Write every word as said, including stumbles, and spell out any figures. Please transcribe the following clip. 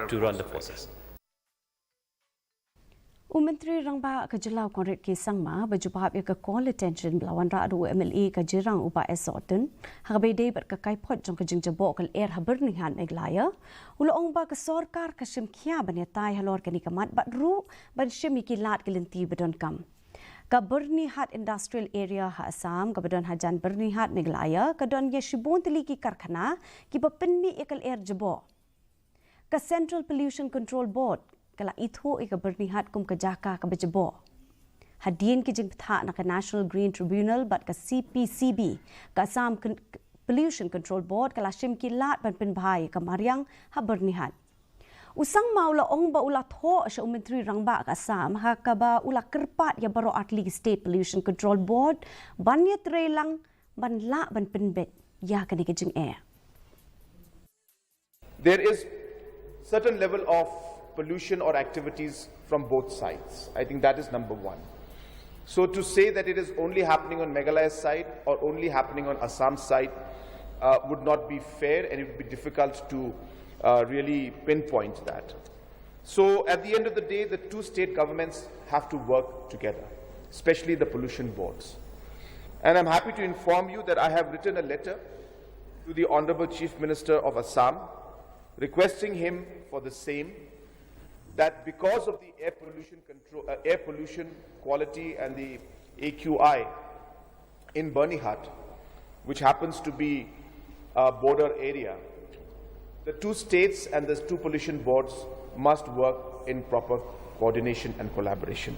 to run the process. U Myntri Rangbah ka jylla u Conrad K Sangma ba jubab ïa ka call attention ba la wanrah da u M L A ka Jirang u Bah S Sohtun ha kaba ïadei bad ka kaiphod jong ka jingjaboh ka lyer ha Byrnihat, Meghalaya, u la ong ba ka sorkar ka shim khia ban ïatai halor kane ka mat bad ruh ban shim ïa ki lad ki lynti ba donkam. Ka Byrnihat Industrial Area ha Assam kaba don hajan Byrnihat, Meghalaya, ka don ïa shibun tylli ki karkhana kiba pynmih ïa ka lyer jaboh. Ka Central Pollution Control Board ka la ithuh ïa ka Byrnihat kum ka jaka kaba jaboh. Hadien ki jingpynthah na ka National Green Tribunal bad ka C P C B, ka Assam Con- Pollution Control Board ka la shim ki lad ban pynbha ïa ka mariang ha Byrnihat. U Sangma u la ong ba u la thoh sha u Myntri Rangbah ka Assam ha kaba u la kyrpad ïa baroh artylli ki State Pollution Control Board ban ïatreilang ban lah ban pynbeit ïa kane ka jingeh. There is certain level of pollution or activities from both sides. I think that is number one. So to say that it is only happening on Meghalaya's side or only happening on Assam's side uh, would not be fair, and it would be difficult to uh, really pinpoint that. So at the end of the day, the two state governments have to work together, especially the pollution boards. And I'm happy to inform you that I have written a letter to the Honorable Chief Minister of Assam requesting him for the same, that because of the air pollution control, uh, air pollution quality and the A Q I in Byrnihat, which happens to be a border area, the two states and the two pollution boards must work in proper coordination and collaboration.